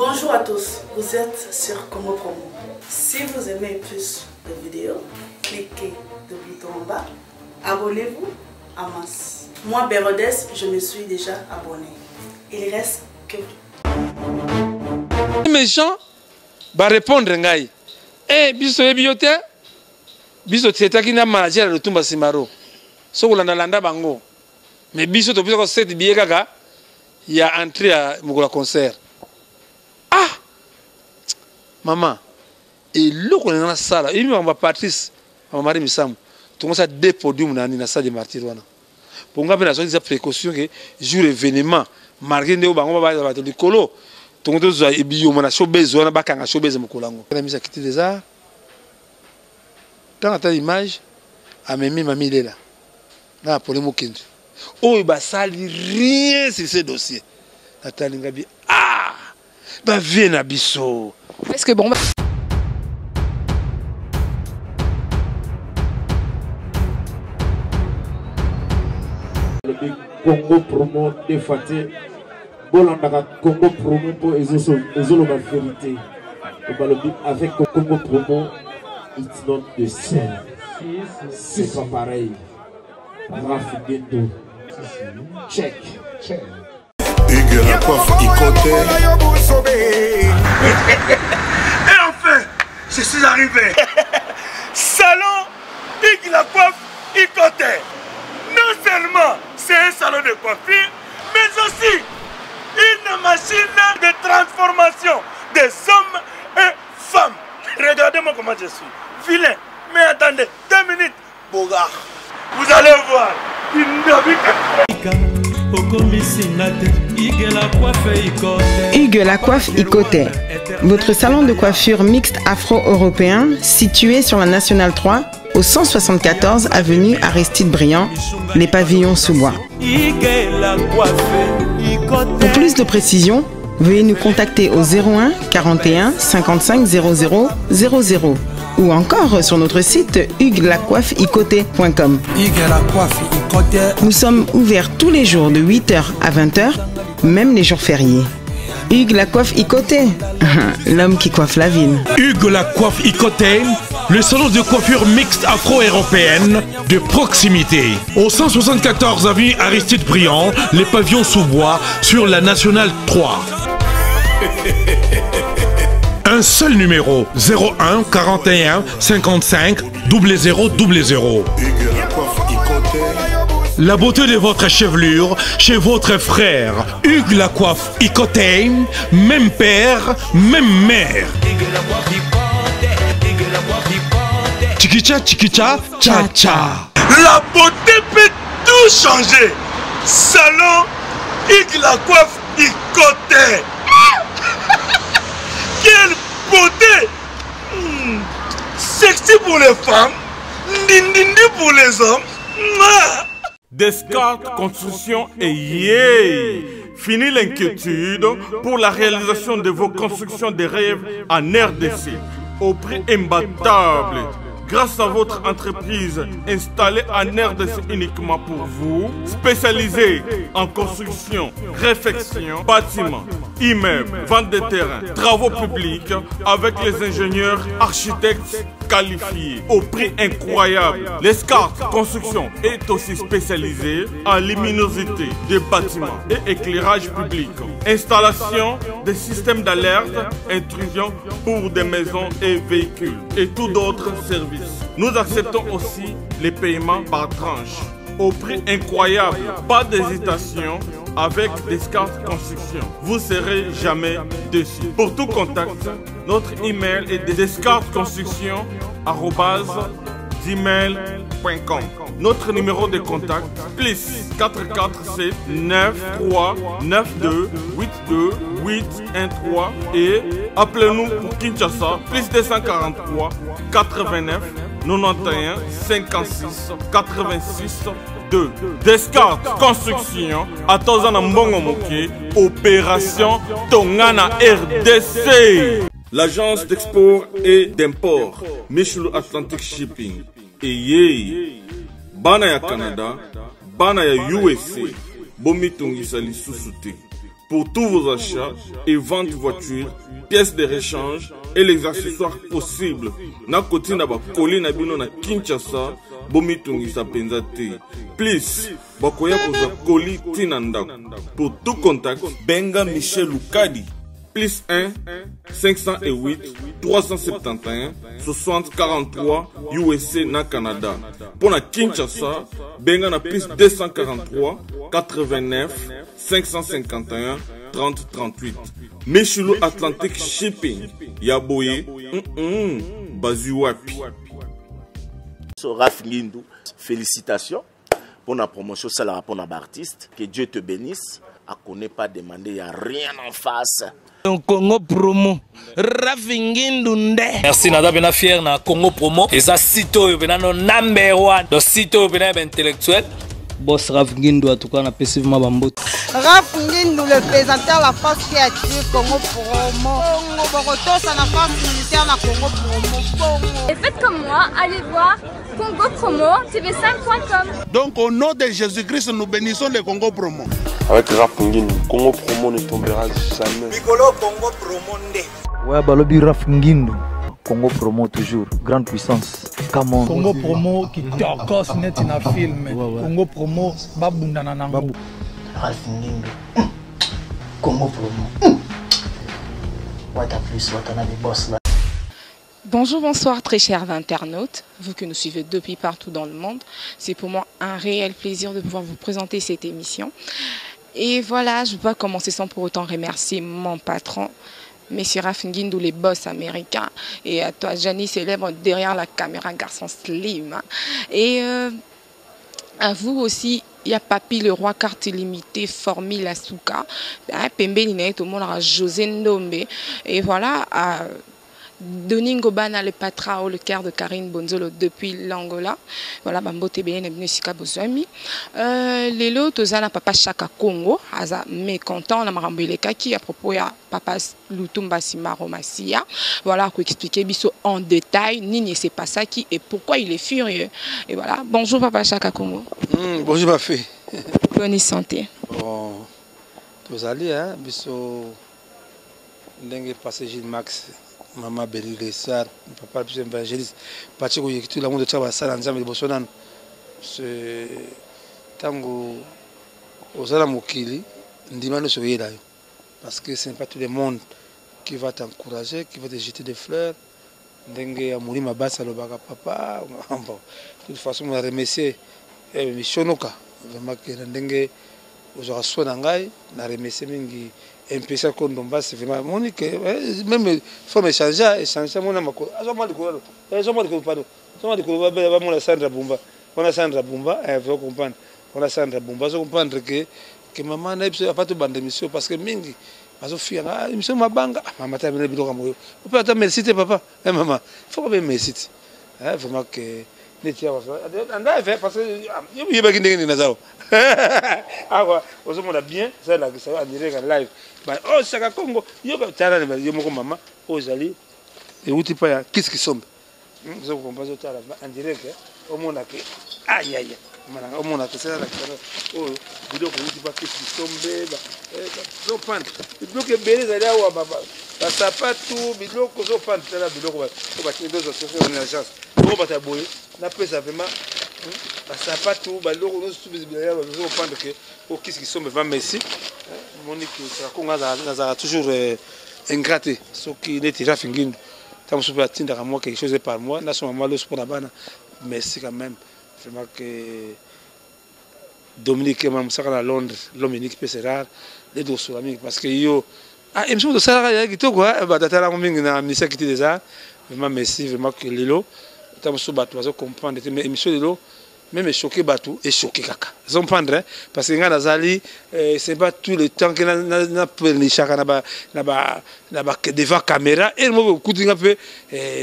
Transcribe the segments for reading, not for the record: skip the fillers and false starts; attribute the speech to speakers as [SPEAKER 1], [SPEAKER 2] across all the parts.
[SPEAKER 1] Bonjour à tous, vous êtes sur Congo Promo. Si vous aimez plus de vidéos, cliquez le bouton en bas, abonnez-vous à masse. Moi, Bérodès, je me suis déjà abonné. Il reste que vous.
[SPEAKER 2] Méchant, ba répondre ngai. Eh, biso yebi yo te. Biso tietaki na manager ya Lutumba Simaro. Soko landa landa bango. Mais biso to biso ko set billet kaka ya entrée ya mokolo ya concert. Ah! Maman, eloko na nga nasala, eyebi makambo ya Patrice, mama Marie Misamu, tongosala deux podium na nini na salle de martyr wana. Po nga mpe nazwaki eza précaution ke jour événement malgré nde oyo bango baza bato likolo tongo tozwa ebiyoma na showbase wana bakanga showbase mokolo yango na misa kiti des arts ntango ata image amemi mami lela na apole mokenzi oyo basali rien sur ce dossier natali ngabi ah bavie na biso
[SPEAKER 3] est-ce que bon
[SPEAKER 4] lobi congo promo defate bolandaka congo promo mpo ezoloba verité balobi avec congo promo it's not the same c'est pas pareil Raph Gendo check check
[SPEAKER 5] Hugues la coiffe Ikote.
[SPEAKER 6] Et enfin, je suis arrivé. Salon Hugues la coiffe Ikote. Non seulement c'est un salon de coiffure, mais aussi une machine de transformation des hommes et femmes. Regardez-moi comment je suis. Vilain. Mais attendez, deux minutes. Bogard. Vous allez voir.
[SPEAKER 7] Hugues la coiffe Ikote, votre salon de coiffure mixte afro-européen situé sur la Nationale 3 au 174 avenue Aristide Briand, les pavillons sous bois. Pour plus de précisions, veuillez nous contacter au 01 41 55 00 00 ou encore sur notre site hugueslacoiffeikote.com. Nous sommes ouverts tous les jours de 8h à 20h, même les jours fériés. Hugues la coiffe Ikote, l'homme qui coiffe la ville.
[SPEAKER 5] Hugues la coiffe Ikote, le salon de coiffure mixte afro-européenne de proximité. Au 174 avenue Aristide Briand, les pavillons sous bois sur la Nationale 3. Un seul numéro 01 41 55 00 00. La beauté de votre chevelure chez votre frère Hugues Lacoiffe Ikote, même père, même mère. Chikicha, chikicha, cha cha.
[SPEAKER 6] La beauté peut tout changer. Salon Hugues Lacoiffe Ikote. Quelle beauté hmm. Sexy pour les femmes, ndindindi pour les hommes.
[SPEAKER 8] Descartes Construction et yeah Fini l'inquiétude pour la réalisation de vos constructions de rêves en RDC au prix imbattable. Grâce à votre entreprise installée en RDC uniquement pour vous, spécialisée en construction, réfection, bâtiment, immeubles, vente de terrain, travaux publics avec les ingénieurs, architectes qualifiés au prix incroyable. L'Escarte Construction est aussi spécialisée en luminosité des bâtiments et éclairage public, installation des systèmes d'alerte, intrusion pour des maisons et véhicules et tout d'autres services. Nous acceptons aussi les paiements par tranche au prix incroyable. Pas d'hésitation avec Descartes Construction. Vous serez jamais déçu. Pour tout contact, notre email est descartesconstruction@gmail.com. Notre numéro de contact plus 447 9 3 9 2 8 2 8 1 3 et appelez-nous pour Kinshasa plus 243 89 91 56 86 2. Descartes Construction atoza na mbongo moke opération Tongana RDC. L'agence d'export et d'import Michelou Atlantic Shipping eyei bana ya Canada, bana ya USA bomitungisa lisusu te. Pour tous vos achats et ventes voitures, pièces de rechange et les accessoires possibles. Na kotinda ba colis na bino na Kinshasa, bomitungisa penza te. Plus, bakoya kozwa colis ti na ndako. Pour tout contact, benga Michel Lukadi. Plus 1 508 371 60 43 USA na Canada. Pour na Kinshasa, benga na plus 243 89 551 30 38. Michulu Atlantic Shipping, ya boye, bazui wapi?
[SPEAKER 3] Raf Ngindu, félicitations pour la promotion, ça la pour l'artiste. Que Dieu te bénisse. A connaît pas demander, y a rien en face.
[SPEAKER 9] Donc Congo promo. Raf Ngindu nde.
[SPEAKER 10] Merci naza pena fier na Congo promo. Eza site oyo pena no number 1. Donc site oyo pena ba intellectuel.
[SPEAKER 11] Boss Raf Ngindu en tout cas na pesi vraiment ba mbote.
[SPEAKER 12] Raf Ngindu le présentateur la force qui attire Congo promo. Congo Bokotosa na force militaire na Congo promo. Bongo.
[SPEAKER 13] Et faites comme moi, allez voir Congo Promo TV5.com.
[SPEAKER 14] Donc au nom de Jésus-Christ, nous bénissons le Congo Promo.
[SPEAKER 15] Avec Raf Ngindu, Congo Promo ne tombera jamais.
[SPEAKER 16] Mikolo Congo Promo nde.
[SPEAKER 17] Ouais, balobi Raf Ngindu. Congo Promo toujours, grande puissance. Come on.
[SPEAKER 18] Congo Promo qui tokos net na film.
[SPEAKER 17] Ouais, ouais.
[SPEAKER 18] Congo Promo babunda na nango.
[SPEAKER 17] Babu.
[SPEAKER 19] Raf Ngindu. Congo Promo. What a plus, what a boss là.
[SPEAKER 20] Bonjour, bonsoir très chers internautes, vous que nous suivez depuis partout dans le monde. C'est pour moi un réel plaisir de pouvoir vous présenter cette émission. Et voilà, je ne vais pas commencer sans pour autant remercier mon patron, Monsieur Raf Ngindu, les boss américains, et à toi, Jani célèbre derrière la caméra, garçon slim. Et à vous aussi, il y a Papi le roi, carte illimitée, Formule Asuka, hein, Pembe Ninaye, tout le monde aura José Ndombe. Et voilà, à Denis Ngobana, le patra au le cœur de Karine Bonzolo depuis l'Angola. Voilà, Bambote Bene, Bene Sika Bozwami. Lelo, tozana papa Chaka Congo, aza mécontent, na marambo elekaki à propos ya papa Lutumba Simaro Masia. Voilà, pour expliquer biso en détail, nini c'est pas ça qui et pourquoi il est furieux. Et voilà, bonjour papa Chaka Congo.
[SPEAKER 2] Bonjour ma fille.
[SPEAKER 20] Bonne santé.
[SPEAKER 2] Bon, tozali, hein, biso ndenge passé Gilles Max. Maman Béli Lessard, papa le plus évangéliste, Patrick Oyekitu, l'amour de Tchaba Sala, Nzambe liboso nanu. C'est tango ozala mokili, ndima nyonso oyela yo. Parce que ce n'est pas tout le monde qui va t'encourager, qui va te jeter des fleurs. Ndenge ya molimo abasi alobaka papa, bon, de toute façon, on a remercié, eh, Michonoka, vraiment que na ndenge ozwaka soin na ngai, na remercié mingi MPC Kondomba, c'est vraiment Monique, eh, même faut m'échanger, échanger mon amako. Ah, zo mali ko, eh, zo mali ko, pardon. Zo mali ko, ba, ba, ba, mona Sandra Bumba. Mona Sandra Bumba, eh, faut comprendre. Mona Sandra Bumba, faut comprendre que maman na biso a pas tout bande émission parce que mingi bazo fia, ah, émission mabanga. Ah, maman, t'as biloko moyo. On peut attendre merci te papa. Eh, maman, faut pas bien merci te. Eh, vraiment que neti awa, anda fait parce que, ah, yo yebaki ndenge nini naza awa. Awa, ozomona bien, ça la ça en direct en live. Ba, oh, Chaka Congo, yo ba, tala na ba, yo moko mama, ozali, euti pa ya kisi kisombe. Ozo comprendre, ozo tala en direct, hein. Omona ke, aïe, aïe, aïe. Omona, omona ke, ça la ça, oh, biloko euti pa kisi kisombe, ba, eh, ba, zo prendre. Biloko ebele ezali awa, ba, ba, ba sapatu, biloko, zo prendre, tala biloko, ba, o ba, tindi, ozo, ozo, ozo, na agence. Biloko bato ya boye, napesa vraiment, ba sapatu, ba biloko nyonso, tout biloko, ba, ozo comprendre ke, o kisi kisombe, va merci. Hein, Monique, Chaka Congo, nazalaka toujours ingrat te. Soki neti Raf Ngindu, ntango mosusu mpe atindaka mwa quelque chose par mois, nasomba mwa loso mpona bana. Merci quand même. Vraiment que Dominique Ema mosaka na Londres, l'homme unique mpe c'est rare, nde tokosola mingi parce que yo, ah, émission tosalaka ya kitoko, hein, bato atalaka mingi na ministère kiti déjà. Vraiment merci, vraiment que lelo, ntango mosusu bato bazo comprendre te, mais émission lelo, même choqué bato, et choqué kaka. Zo comprendre, hein, parce que nga nazali, c'est pas tout le temps que na, na, na prenishaka na ba, na ba, na ba, devant caméra, et moi, okuti nga pe,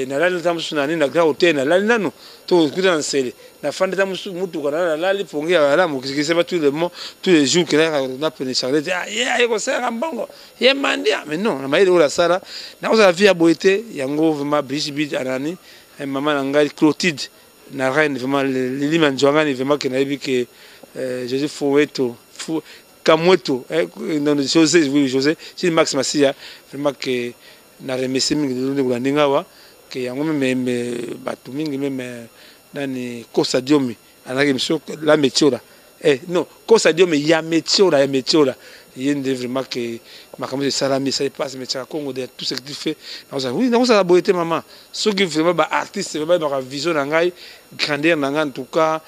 [SPEAKER 2] nalali ntango mosusu na nini, na grand hôtel, nalali nano, to okuti na nsele. Na fandi ntango mosusu mutuka, na nalali pongi ya malamu, parce que c'est pas tout le monde, tous les jours que na, na prenishaka, neti, ah, ye, aye kosala mbongo, ye mandi, ah, mais non, na mayele oyo nasala, nakozala vie ya boye te, yango vraiment Brigitte Bid anani, eh, maman na ngai Clotilde, na reine vraiment Lili Manjwangani vraiment que nayebi que Jésus Foueto, Fou, Kamweto eh, non, José, oui, José Chili Max Masiya, vraiment que na remercier mingi lelo ndeko na ndenge awa ke yango meme bato mingi meme nani Kosa Diomi alaki biso la metiola eh non Kosa Diomi ya metiola ya metiola ye nde vraiment que makambo esalami esali mpasi mais Tshaka Kongo de tout ce que tu fais nakozala oui nakozala boye te mama soki vraiment ba artiste bayebaka vision na ngai grandeur na ngai en tout cas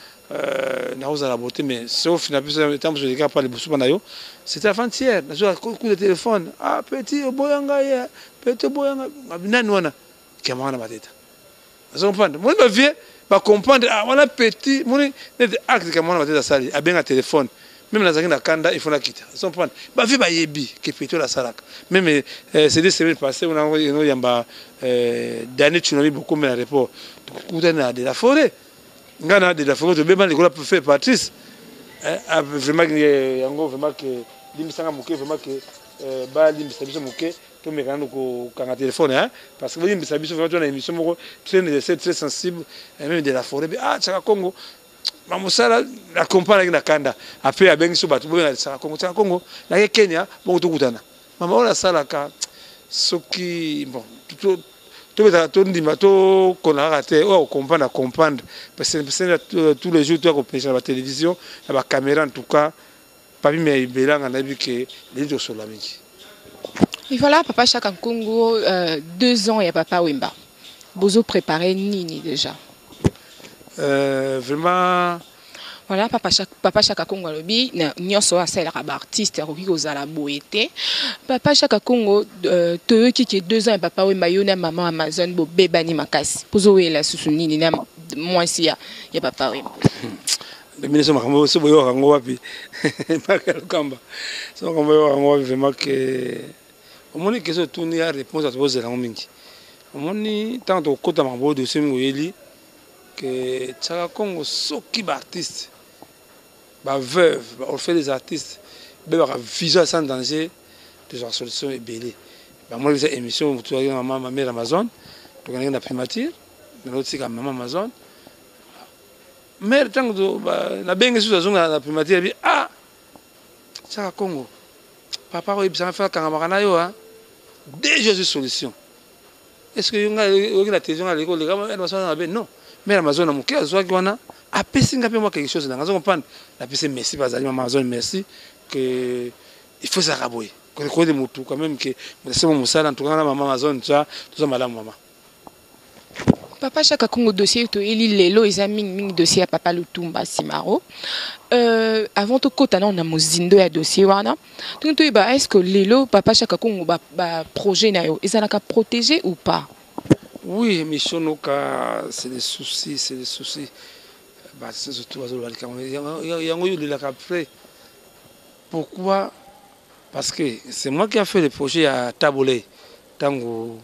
[SPEAKER 2] nakozala boye te mais sauf na biso ntango mosusu elekaka mpa liboso mpa na yo c'était avant-hier nazwa coup de téléphone ah petit oboya ngai eh, petit oboya ngai nani wana kiama wana mateta ozo comprendre moni ba vieux ba comprendre ah wana petit moni neti acte kiama wana mateta asali abenga téléphone même nazalaki na kanda il faut nakita ozo comprendre ba vieux bayebi ke petit oyo asalaka même euh, c'est deux semaines passées on a yamba euh, Dani Tsunami beaucoup mais na report tokutani na de la forêt nga na de la forêt tobeba likolo ya fait Patrice eh, ah, vraiment eh, yango vraiment que limbisanga moke vraiment que eh, balimbisa biso moke tomeka nanu kokanga telefone hein, parce que bolimbisa biso vraiment tona émission moko très nécessaire très sensible eh, même de la forêt ah Tshaka Kongo mamosala na comprendre na kanda après abengi so bato bobenga Tshaka Kongo Tshaka Kongo nake Kenya bongo tokutana mama oyo asalaka soki bon tobetaka tondima tokona kaka te oyo akokomprendre acomprendre parce que tous les jours toya kopesa na batelevizio na bacaméra en tout cas papi me belanga nayebi ke leli tosolola mingi.
[SPEAKER 20] Et voilà, Papa Chaka Nkongo, 2 ans ya Papa Wemba. Bozo préparé nini déjà?
[SPEAKER 2] Vraiment.
[SPEAKER 20] Voilà, Papa Chaka, Papa Chaka Kongo alobi na nyonso oyo asalelaka baartiste akoki kozala boye te. Papa Chaka Kongo, toyoki ke 2 ans ya Papa Wemba, yo na mama Amazon bobebani makasi. Bozowela susu nini na mwasi ya Papa Wemba?
[SPEAKER 2] Bino so makambo so boyoka yango wapi? Maka Lokamba so makambo boyoka yango wapi? Vraiment ke omoni question otuni ya réponse bato bozela yango mingi. Omoni ntango tokokota makambo oyo dossier mingi oyeli ke Tshaka Kongo soki baartiste baveuve baorphelin des artistes bebaka vision ya sans danger tozwaka solution ebele. Bamoni biso émission motu azalaki na mama mère Amazon tokendaki na primature nalotika mama Amazon mère ntango nabengi susu azonga na primature abi ah Tshaka Kongo papa koyebisanga fe akangamaka na yo a déjà ozwi solution. Est ce que yo ngai oyoki na télévision ngai aleki oleka Amazon na mabe? Non, mère Amazon na moke azwaki wana apesi nga mpe mwa quelque chose na nga azo comprendre napesi merci bazali mama Amazon merci que il faut ezalaka boye koyede motu quand même ke moto mosala en tout cas na mama Amazon toza toza malamu mama.
[SPEAKER 20] Papa Chaka Kongo, dossier toyeli lelo eza mingi mingi dossier ya Papa Lutumba Simaro. Avant tokota nano na mozindo ya dossier wana, tongi toyeba est ce que lelo Papa Chaka Kongo ba, ba projet na yo ezalaka protégé ou pas?
[SPEAKER 2] Oui, mission noka c'est des soucis, c'est des soucis. Bah, surtout bazoloba likambo yango yo olelaka après. Pourquoi? Parce que c'est moi qui a fait le projet ya Tabolé ntango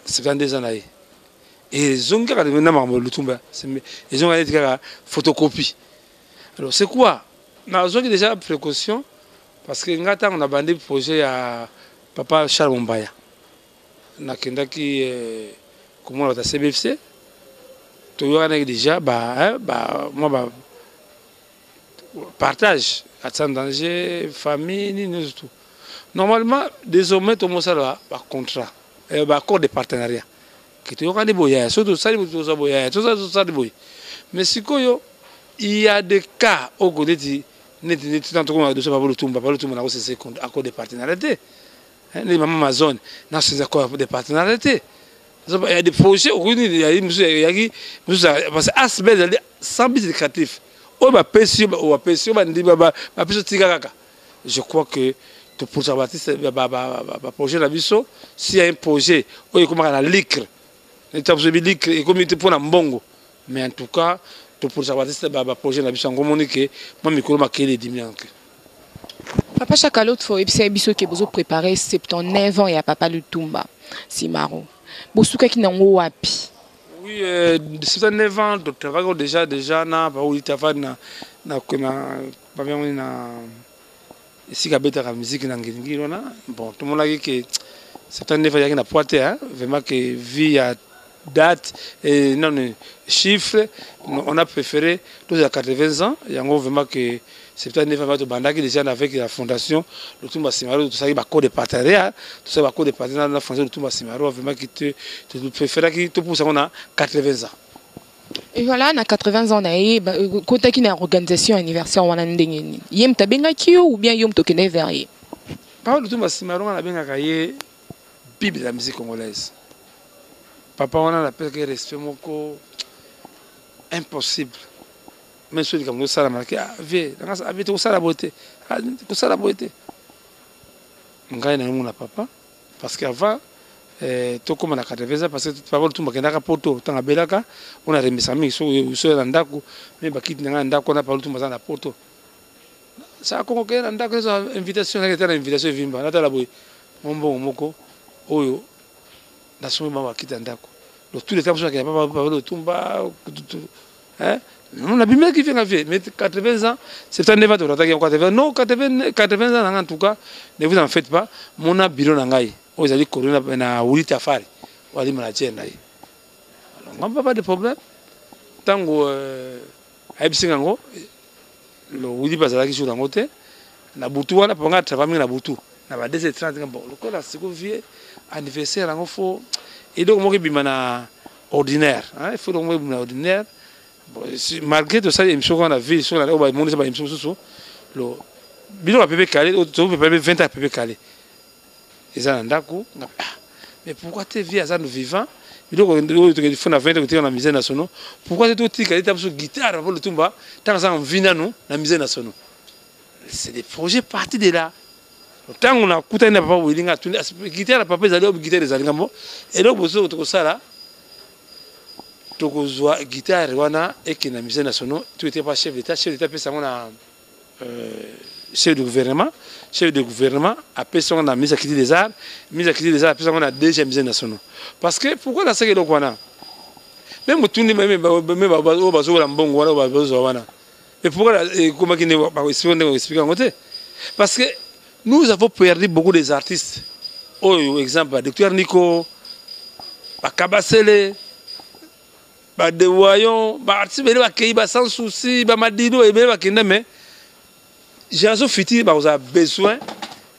[SPEAKER 2] 72 ans na ye ezongi kaka na makambo ya Lutumba ezongi neti kaka photocopie. Alors c'est quoi? Nazwaki déjà précaution parce que nga ntango nabandi projet ya papa Charles Mombaya nakendaki komona bato ya CBFC toyokanaki déjà ba, ba, mwa ba partage atia danger famille nini nyonso tout. Normalement désormais tomosala bacontrat baaccord de partenariat ke toyokani boyaya soki tosali tozwa boyaya tosali boye. Mais sikoyo il y a des cas oyo neti neti neti ntango tokomaka dossier Papa Lutumba, Papa Lutumba nakosese accord de partenariat te neti mama Amazon nasese accord de partenariat te. Il y a des projets okoki nini yali mosusu yaki mosusu parce que ASBL ezali sans but lucratif oyo bapesi yo bapesi yo bandimi bapesi yo tika kaka. Je crois que topusaka baartiste baprojet na biso. S'il y a un projet oyo ekomaka na lucre neti biso ebi lucre ekomi te mpona mbongo, mais en tout cas topusaka baartiste baprojet na biso yango omoni ke mwa mikolo makele edimi yanke.
[SPEAKER 20] Papa Chaka, l'autre fois oyebisa biso ke bozo préparer 79 ans ya Papa Lutumba Simaro. Bosukaki nango wapi?
[SPEAKER 2] Oui, 79 ans, totravaillaki déjà na baoyi travail na babiango na esika abetaka musique na Ngiringiri wana. Bon, tomonaki ke 79 ans eyaki na poids te hein, vraiment ke vie ya date et non chiffre, on a préféré tozala 80 ans yango vraiment ke 79 ans tobandaki déjà avec la fondation Lutumba Simaro, tosalaki bacode de partenariat, tosali bacode de partenariat na fondation Lutumba Simaro. Vraiment ki préféraki topusa yango na 80 ans.
[SPEAKER 20] Et voilà, na 80 ans na ye, kotaki na organisation anniversaire wana ndenge nini? Ye moto abengaki yo ou bien yo moto okende vers ye?
[SPEAKER 2] Papa Lutumba Simaro, nga nabengaka ye bible de la musique congolaise. Papa wana napesaki respect moko impossible. Mais soki likambo ezosalama ke vie nanga vie, tokosala boye te, kosala boye te. Ngai nayomona papa parce que avant tokóma na 80 ans, parce que papa Lutumba akendaka Poto ntango abelaka, oyo narembisaka mingi soki na ndako me bakiti na ngai na ndako wana. Papa Lutumba aza na Poto, saka Kongo, kende na ndako, eza invitation nake tala invitation evimba, natala boye mo mbongo moko oyo nasombi bango bakiti ya ndako. Donc tous les temps mosusu nakenda papa Lutumba, hein, nabimaki vie nga vie. Mais 80 ans, 79 ans torataki yango, 80, non, 80, 80 ans nanga. En tout cas, ne vous en faites pas, mona bureau na ngai oyo ezali korona na Wuli Tafari oyo ali manager na ye. Alors nga, pas de problème. Ntango ayebisi yango, lo Wuli mpe azalaki jour yango te na butu wana, mpo nga travail mingi na butu na ba 2h30. Bon, lokola siko vie anniversaire yango, faut eloko moko ebima na ordinaire, il faut eloko moko ebima na ordinaire. Bon, malgré tosali émission kaka na ville, soki oyo bamonisa ba émission mosusu, lo biloko ya pepe kale, topepe 20 ans ya pepe kale eza na ndako. Ah, mais pourquoi te vie aza no vivant, biloko oyo tokende fo na 20 kotika na musée nationaux, pourquoi te totika eta biso guitare po Lutumba ntango aza envie nanu na musée nationaux? C'est des projets partis de là. Ntango nakutani na papa Welinga, atuni guitare ya papa ezali oyo, guitare ezali ngambo. Eloko boso tokosala, tokozwa guitare wana ekende na musée nationaux, to ete pa chef d'état, chef d'état apesa yango na chef de gouvernement, chef de gouvernement apesi yango na ministre ya culture des arts, ministre ya culture des arts apesi yango na DG ya musée nationaux. Parce que pourquoi nasaki eloko wana? Même motuni oyo bazokola mbongo wana oyo bazozwa wana, mais pourquoi ekomaki ndenge baexplique yango te? Parce que nous avons perdu beaucoup des artistes oyo, exemple docteur Nico, bakabasele, badewayon, baartiste ebele bakei, ba Sans Souci, bamadilo ebele bakenda. Mais génération future bakozala besoin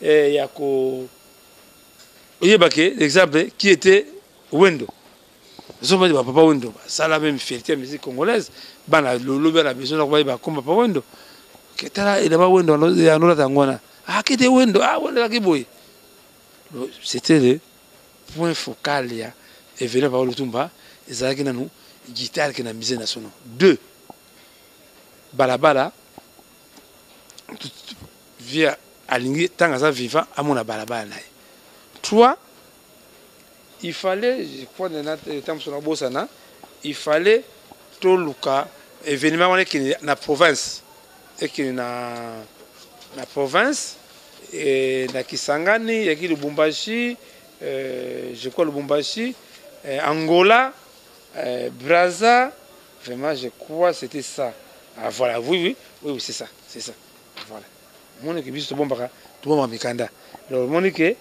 [SPEAKER 2] ya ko oyeba ke, exemple, qui était Wendo. Ozomoni bapapa Wendo basala même fierté ya musique congolaise. Bana lolo bana besoin na kobayeba komba papa Wendo, ketala elamba Wendo yanolata yango wana, akete Wendo, ah, Wendo ezalaki boye. C'était le point focal ya événement. Papa Lutumba ezalaki nanu guitare ke na musée nationaux, deux balabala via alingi ntango aza vivant amona balabala na ye, trois, il fallait, je crois, ntango mosusu nabosana, il fallait toluka événement wana ekende na province, ekende na province e, na Kisangani, yaki Lubumbashi, je crois Lubumbashi, Angola, Braza. Vraiment, je crois c'était ça. Ah voilà, oui, c'est ça, c'est ça. Voilà, moni ke biso tobombaka, tobombaka mikanda. Alors moni ke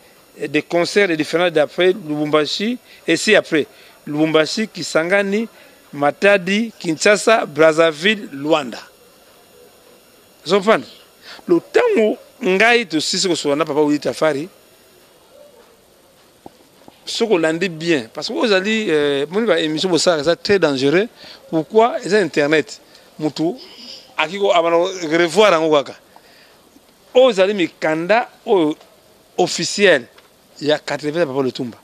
[SPEAKER 2] des concerts de différents d'après Lubumbashi et si après Lubumbashi, Kisangani, Matadi, Kinshasa, Brazzaville, Luanda. Ozomprendre lo ntango ngai tosisi kosola na papa Wili Tafari, soki olandi bien, parce que ozali moni ba émission bosalaka eza très dangereux. Pourquoi? Eza internet, mutu aki abana revoir yango kaka. Oyo ezali mikanda oyo officiel ya 80 ya papa Lutumba.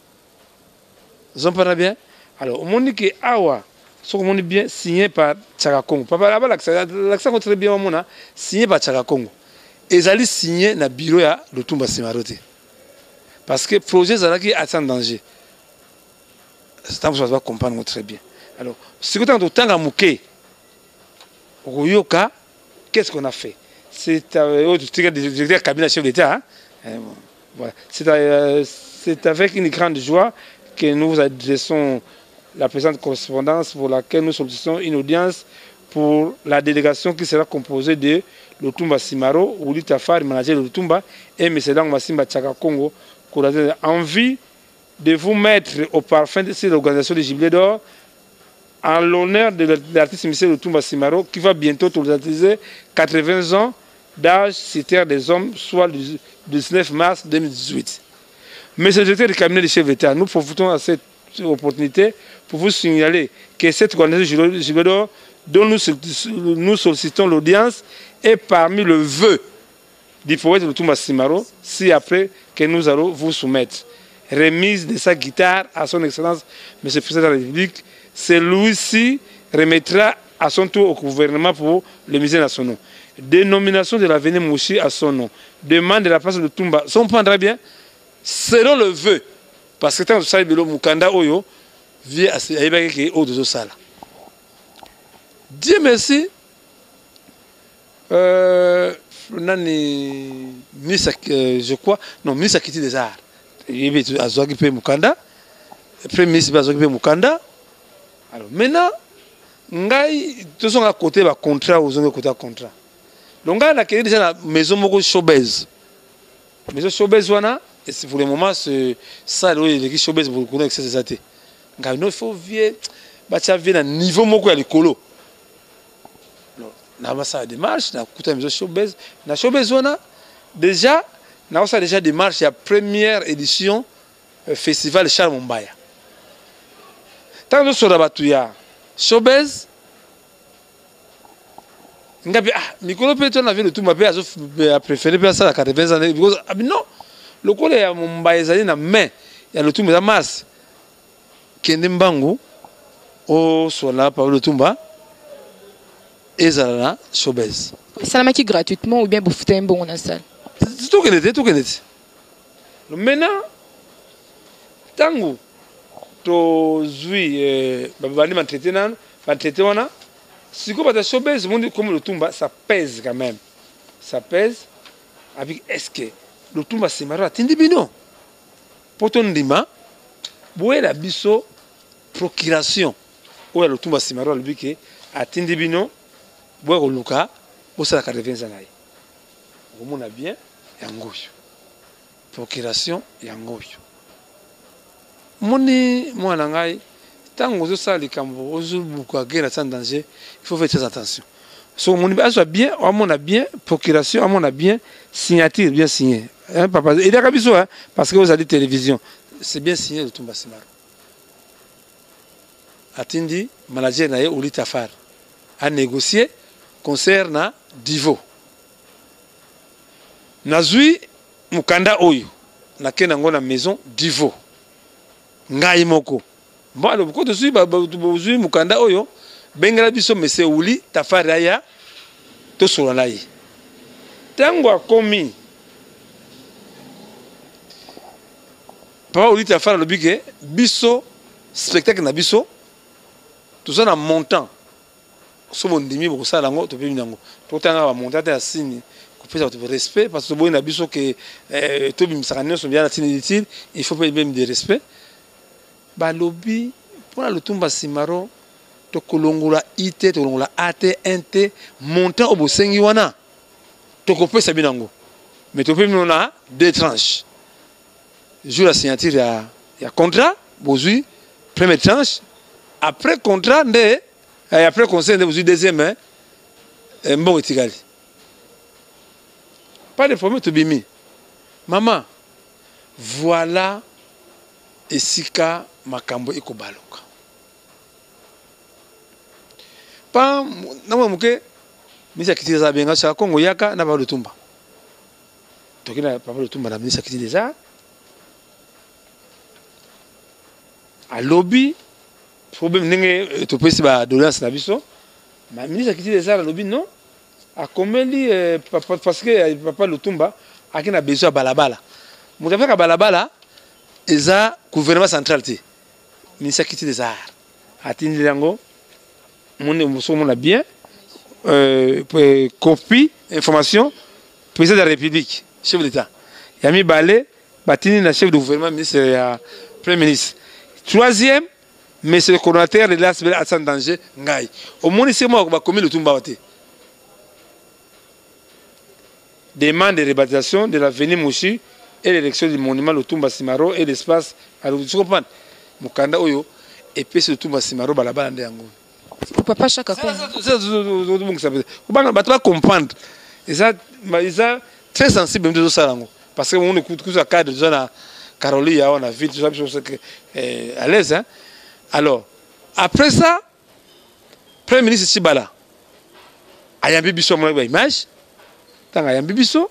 [SPEAKER 2] Ozompana bien. Alors omoni ke awa, soki omoni bien, signé par Chaka Congo. Papa abalakisa yango très bien, omona signé par Chaka Congo, ezali signé na bureau ya Lutumba Simaro te, parce que projet ezalaki ati en danger. Ntango mosusu bato bacomprendre yango très bien. Alors sikoyo ntango totanga moke, okoyoka qu'est-ce qu'on a fait. C'est oyo totika directeur ya cabinet chef d'état, hein? Voilà. C'est avec une grande joie que nous vous adressons la présente correspondance pour laquelle nous sollicitons une audience pour la délégation qui sera composée de Lutumba Simaro, Ouli Tafari, manager de Lutumba, et M. Lang Massimba Chaka Congo, en vue de vous mettre au parfum de cette organisation de Jubilé d'Or en l'honneur de l'artiste M. Lutumba Simaro qui va bientôt totaliser 80 ans. d'âge citaire des hommes, soit le 19 mars 2018. Monsieur le directeur du cabinet du chef d'État, nous profitons à cette opportunité pour vous signaler que cette coordination Gilbert dont nous, nous sollicitons l'audience est parmi le vœu du poète Lutumba Simaro, si après que nous allons vous soumettre. Remise de sa guitare à son Excellence, Monsieur le Président de la République, celui-ci remettra à son tour au gouvernement pour les musées nationaux. Dénomination de l'avenue Mouchi à son nom. Demande de la place de Tumba. Si on prendra bien, selon le vœu. Parce que tant que ça, Mukanda Oyo, vie à Sala. Dieu merci. Euh, nani ministre euh, je crois non ministre akiti des arts yebi azwaki mpe mokanda premier ministre mpe azwaki mpe mokanda alors maintenant ngai tozonga kote bacontrat ozongi kote ya contrat donc ngai nakei déjà na maison moko showbase maison showbase wana pour le moment salle oyo eleki showbase kuna excès eza te ngai no faut vie batya vie na niveau moko ya likolo na basala démarche nakuta maison showbase na showbase wana déjà nakosala déjà démarche ya première édition euh, festival Charles Mombaya ntango tosola bato ya showbase nga mpe ah mikolo mpe to na vie lutumba mpe azo préféré mpe asala 80 ans because ah, non lokola ya mombaya ezali na main ya lutumba eza mars kende mbangu osola papa lutumba ezala na showbase
[SPEAKER 20] esalamaki gratuitement ou bien bofuta ye mbongo na salle
[SPEAKER 2] tokende te tokende te maintenant ntango tozwi eh, babandi bantraite nano bantraite wana sikoyo bato ya showbase mondi komi lutumba ça pèse quand même ça pèse avec est ce que lutumba simaro atindi bino mpo tondima boyela biso procuration oyo ya lutumba simaro alobi ke atindi bino boya koluka bosala 80 na ye okomona bien yango oyo procuration yango oyo moni mwana na ngai ntango ozosala likambo ozobuka guerre sans danger il faut faire très attention so omoni azwa bien amona bien procuration amona bien signature bien signé hein, papa eliaka biso hein, parce que ozali télévision c'est bien signé lutumba simaro atindi manager na ye oli tafar anégocier concert na divo nazwi mokanda oyo nake nango na maison divo ngai moko bon alobi ko tozwi bozwi mokanda oyo bengela biso monsieur wuli tafari aya tosolola na ye ntango akomi papa wuli tafari alobi ke biso spectacle na biso toza na montant so bondimi bokosala yango topemi yango totanga bamontant te ya signe kopesa bato respect parce que toboyi na biso ke eh, tobimisaka nyonso biya na ntina inutile il faut mpe meme de respect balobi mpo na lutumba simaro tokolongola i te tokolongola a te n te montant oyo bosengi wana tokopesa bino yango mais topemi bino na deux tranches jour ya signature ya, ya contrat bozwi première tranche après contrat nde eh, après conseil nde bozwi deuxième eh, eh, mbongo etikali pas de problème tobimi mama voilà esika makambo ekobaluka pa na mwa moke ministre ya culture aza abenga saka kongo yaka na balutumba toki na papa lutumba na ministre ya culture deja alobi problème ndenge eh, topesi ba doléance na biso ma ministre ya culture deja alobi non akomeli eh, papa, parce que eh, papa lutumba aki na besoin ya balabala moto apesaka balabala eza gouvernement central te ministre ya culture des arts atindeli yango soki omona bien euh, copie information président de la république chef d'état ya mibale batindi na chef de gouvernement ministre ya premier ministre troisième monsieur le coordonnateur de l'asbl sans danger ngai omoni se moko bakomi lutumba awa te demande de rebaptisation de l'avenue Mushi et l'élection du monument Lutumba Simaro et l'espace tu comprends mokanda oyo epesi Lutumba Simaro balabala nde yango
[SPEAKER 20] papa chaka
[SPEAKER 2] bato ba comprendre Eza eza très sensible nde tozosala yango parce que on écoute kuza cadre toza na Caroline ya wana ville toza biso eh, à l'aise hein. Alors après ça premier ministre Tshibala ayambi biso amonaki ba image ntango ayambi biso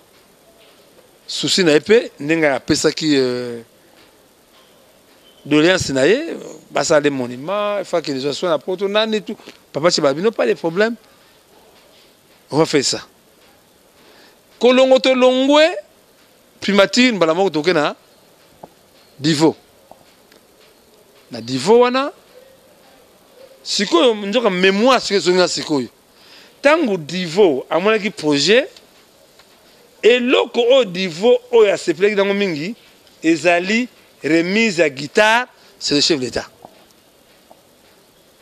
[SPEAKER 2] souci na ye mpe ndenge apesaki euh, doléance na ye basala des monuments il faut que les soins na poto nani tout papa Tshibala bino pas de problème on va faire ça kolongo tolongwe primature mbala moko toke na divo na divo wana sikoyo nzoka mémoire sikoyo ezongi na sikoyo ntango divo amonaki projet eloko oyo divo oyo asepelaki nango mingi ezali remise ya guitare c'est le chef d'état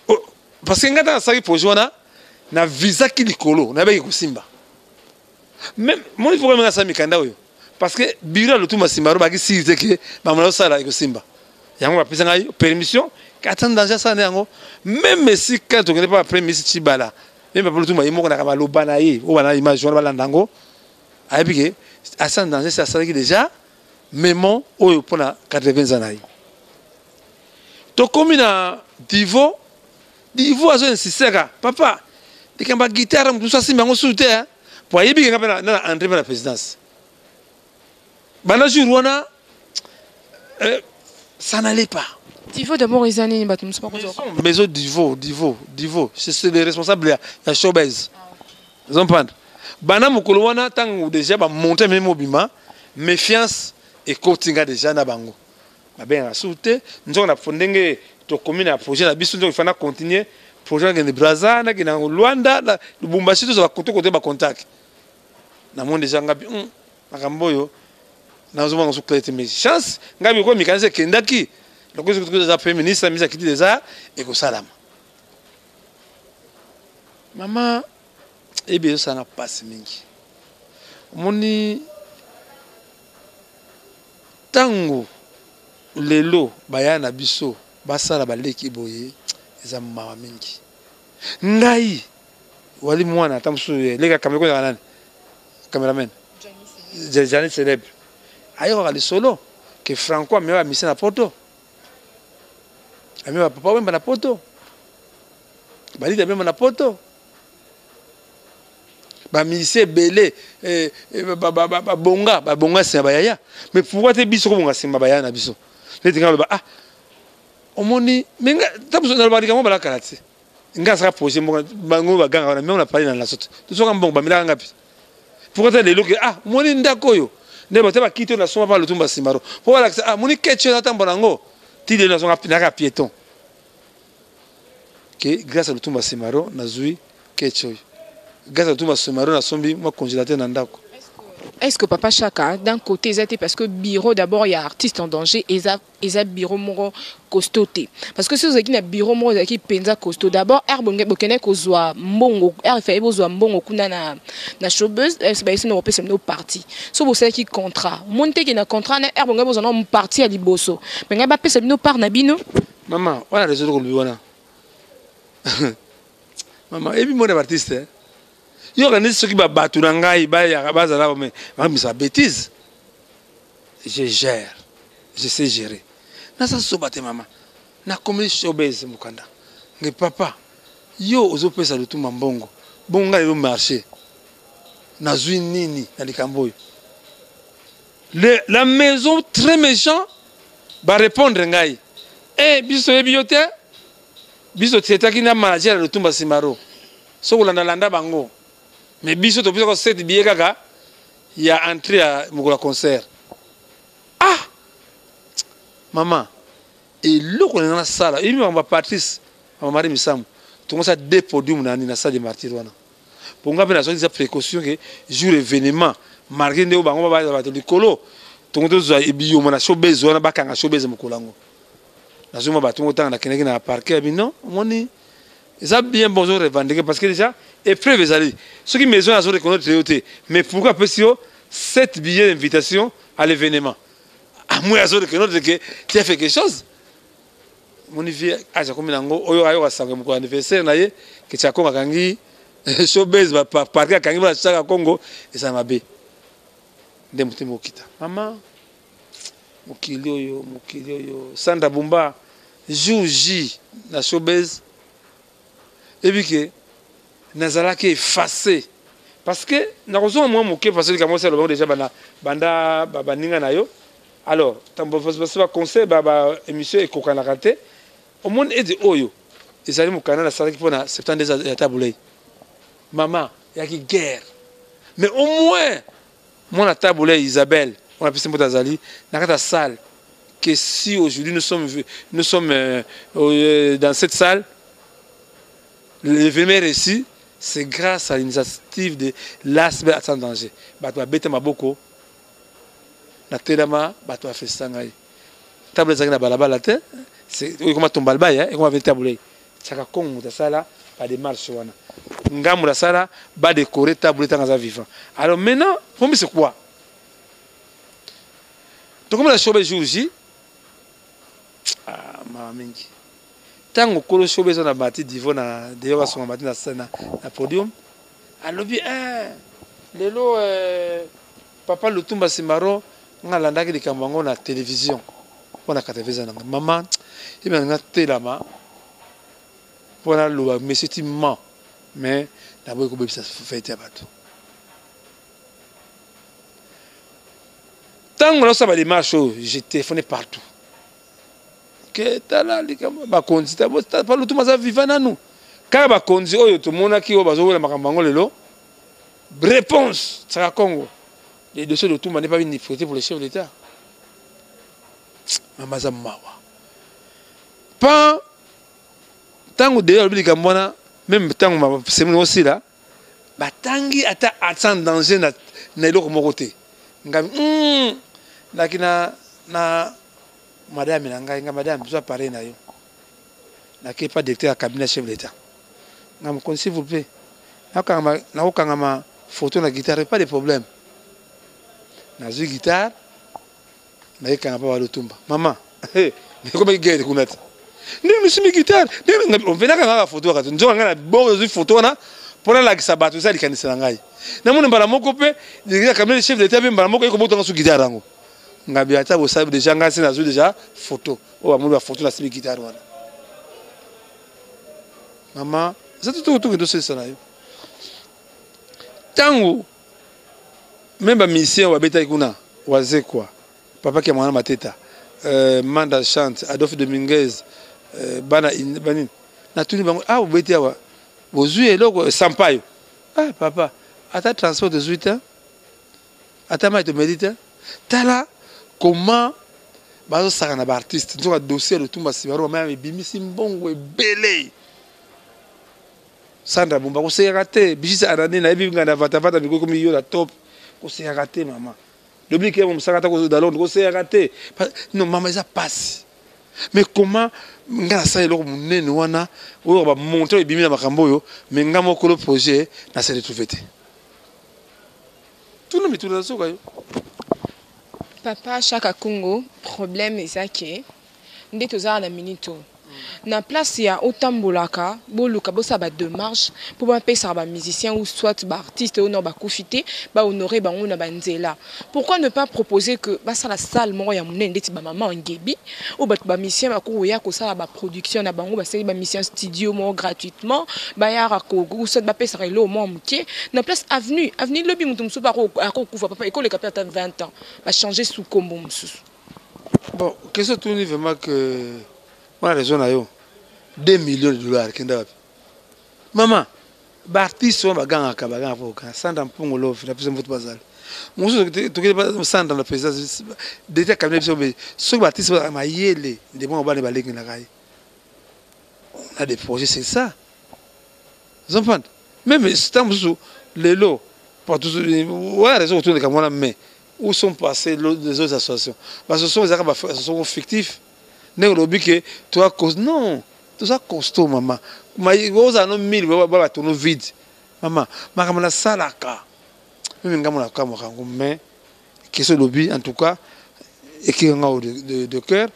[SPEAKER 2] oh, parce que ngai ntango nasalaki projet wana na visaki likolo nayebaki kosimba meme moni pourquoi menga asala mikanda oyo parce que bureau ya lutumba simaro baki siri te ke bamona osala ekosimba yango bapesa ngai permission ata danger asala nde yango meme esika tokende mpa premier ministre Tshibala meme papa lutumba ye moko naka maloba na ye oyo bana image wana balanda yango ayebi ke asa danger se asalaki déjà memo oyo mpona 80 ans na ye tokomi na divo divo azo insistaka papa likambo ya guitare moto mosusu asimba yango susu te po ayebi ke nga mpe na entre mpe na présidence banda jour wana euh, ça n'allait pas
[SPEAKER 20] Divo d'abord eza nini bato mosusu bakozwa
[SPEAKER 2] maison divo divo divo c'est le responsable ya, ya showbiz ozomprendre banda mokolo wana ntango déjà bamonte meme mobima méfiance ekoti nga déjà na bango babengaka susu te nzoka na ndenge tokomi na projet na biso nzoka ifana continuer projet nakende braza nakende yango luanda na lubumbashi tozala kote kote bacontact namoni deja ngabi hmm, makambo oyo nazomona so clair te mais chance ngabi lokola mikanisi ekendaki lokola eza premier ministre ministre akiti deja ekosalama mama eyebi ezosala mpasi mingi omoni Tango lelo baya na biso basala baleki boye eza mawa mingi. Ngai wali mwana ata mosusu eh, leka kamera kozala nani cameraman Jani célèbre ayokaka lisolo ke Franco amema ba na poto amema papa wemba na poto balita amema na poto ba musiciens ebele eh, eh, babonga babonga nsima bayaya mais pourquoi te biso kobonga nsima bayaya na biso neti ngai aloba ah omoni me nga ta mosusu nalobaka likambo balakala te ngai asaka projet moko bango baganga wana meme na pali na laso te tosoka mbongo bamelaka ngapi pourquoi te lelo ke ah omoni ndako oyo nde bato bakiti oyo nasomba mpa lutumba simaro mpo balakisa ah moni ketch oyo natambola yango ti lelo nazonga naka piéton ke grâce à lutumba simaro nazui ketch oyo grâce à lutumba simaro nasombi mwa congélateur na ndako.
[SPEAKER 20] Est-ce que Papa Chaka, d'un côté, eza te parce que bureau d'abord, il y a artiste en danger, eza, eza bureau moko costaud te. Parce que si vous avez un bureau moko qui penza costaud, d'abord, er bonge bokene kozwa mbongo, er faye bozwa mbongo kuna na na showbuzz, er ba esi no pesa no parti. So bo ki contrat. Monte ki na contrat na er bonge bozwa no parti ya liboso. Mais ba pesa bino part na bino.
[SPEAKER 2] Mama, wana raison kolobi wana. Mama, ebi mona artiste. Eh? Yo kanisi soki ba bato na ngai bayaka bazala mais bamisa bêtise. Je gère. Je sais gérer. Nasa soba te mama. Nakomi showbiz mukanda. Nge papa, yo ozopesa lutumba mbongo. Bongo ngai lelo marché. Nazui nini na likambo oyo? Le, la maison très méchant ba répondre ngai eh biso toyebi yo te biso totraitaki na manager ya lutumba simaro soki olanda landa bango mais biso topesaka 7 billet kaka ya entrée ya mokolo ya concert ah mama eloko na nasala eyebi makambo ya patrice mama marie misamu tongosala deux podium na nini na salle de martyr wana po nga mpe nazwaki eza précaution ke jour événement malgré nde oyo bango baza bato likolo tongo tozwa ebiyoma na showbase wana bakanga showbase mokolo yango nazwi mwa bato ngo ntango nakendaki na parquet ya bino omoni eza bien bon ozo revendiquer parce que déjà épreuve ezali soki maison azo reconnaître yo te mais pourquoi apesi yo 7 billets d'invitation à l'événement amwe azo reconnaître que tu as fait quelque chose moni vie age akomi na yango oyo ayoka sango mokolo anniversaire na ye ke chakongo akangi Showbase parke akangi bana Chaka Congo ezala mabe nde motema okita mama mokili oyo mokili oyo Sandra Bumba jour J na showbase ebi ke nazalaki efface parce que nakozonga mwa moke parce que likambo osi alobango déjà banda banda baninga na yo. Alors ba conseil ba émission ekokanaka te. Omoni ete oyo ezali mokanda nasalaki mpo na 72 ya Tabu Ley. Mama eyaki guerre, mais au moins mwana Tabu Ley Isabelle on apesi mbote azali na kati ya salle, que si aujourd'hui nous sommes dans cette salle, l'événement est réussi, c'est grâce à l'initiative de l'ASBL Sans Danger. Bato babeta maboko natelama, bato bafesisa ngai. Table ezalaki na balabala te, oyo ekoma tombal baya, ekoma ve table Chaka Kongo. Moto asala badémarche wana, ngambo nasala badécorer table ntango aza vivant. Alors maintenant, promis, c'est quoi? Tokomi na shobe jour J. Ah, mawa mingi. Ntango kolo shobe eza na bati divo na deyo basonga bati na podium, alobi eh, lelo eh, papa Lutumba Simaro, nga alandaki likambo yango na télévision mpo na kataveza nanga. Mama yeba nga telama mpo naloba monsieur ti ment, mais naboyi kobebisa fete ya bato. Ntango nasala badémarche oyo, j'ai téléphoné partout ke tala likambo bakonzi pa Lutumba aza viva nanu. Kaka bakonzi oyo tomonaki oyo bazowela makambo yango lelo, réponse Chaka Congo, les dossiers de Lutumba n'est pas une priorité pour le chef d'État. Mama aza mawa pan. Ntango deya alobi likambo wana, même ntango semene osila, batangi ata sans danger na eloko moko te. Ngai naki na madame na ngai, nga madame zwa appareil na yo, nakei pa directeur ya cabinet chef d'État. Nga mokonzi, s'il vous plaît, nakokangama photo na guitare, pas de problème. Nazwi guitare, nayekanga mpa balotumba. Mama, ekomaki guerre kuna te. Ndenge misimi guitare, omvenaka kaka photo kaka te. Nzoka ngai na bongo nazwi photo wana mpo nalakisa bato eza likanisi na ngai. Namoni mbala moko mpe directeur ya cabinet chef d'État mpe mbala moko ekobotanga su guitare yango. Ngabi ata bosali déjà, ngai se nazwi déjà photo oyo bamoni bafoto nasimi guitare wana. Mama eza tokende tosilisa na yo. Ntango même bamusicien oyo babetaki kuna, Wazekwa, papa kia mwana mateta, Manda Chante, Adolphe Dominguez, bana banini, natuni bango: ah, bobeti awa, bozwi eloko? Sampayo: ah papa, ata transport tozwi te, ata mai tomeli te. Tala comment bazosaka na baartiste. Nzoka dossier ya Lutumba Simaro, mama, ebimisi mbongo ebele. Sandra Bumba, kosekaka te. Bijisa anani, nayebi ngai na vatavata miko ekomi yo na top. Kosekaka te, mama. Dominique yamo mosaka ata kozala Londres, kosekaka te. Non mama, eza pasi. Mais comment ngai nasala eloko monene wana oyo bamonte oyo ebimi na makambo oyo, mais ngai mokolo projet na se retrouve te? Tuna mituna na soka yo.
[SPEAKER 20] Papa Chaka Congo, problème eza ke nde tozala na minute oyo na place ya otambolaka, boluka bosala badémarche mpo bapesaka bamusicien ou soit baartiste oyo nao bakufi te, bahonore bango na banzela. Pourquoi ne pas proposer que basala salle moko ya monene ndeti bamama Ngebi, oyo bato bamusicien bakoya kosala baproduction na bango, basali bamusicien studio moko gratuitement, bayaka soit bapesaka eloko moko moke na place avenue? Lobi moto mosusu akokufa, papa, ekoleka mpe ata 20 ans, bachange sous kombo mosusu.
[SPEAKER 2] Bon, question tuni vraiment que wana raison na yo. 2 millions de dollars kenda wapi, mama? Baartiste wana bagangaka, bagangaka mpo kokanga Sandra Mpungu Love na biso mvoto bazali mosusu. Tokende Sandra na présidence directeur cabinet biso. Soki baartiste bazalaka mayele nde bongo bana balengelaka ye. On a des projets, c'est ça, ozomprendre? Même ntango mosusu lelo wana raison kotondeka mwana, mais où sont passées les autres associations? Bassociation ezalaka baassociation fictif. Ndenge olobi ke toa, non, toza costaud mama. Ozala no mille ba batono vide. Mama, makambo nasalaka même ngambo nakamwaka yango. Mais question olobi, en tout cas ekika nga de cœur.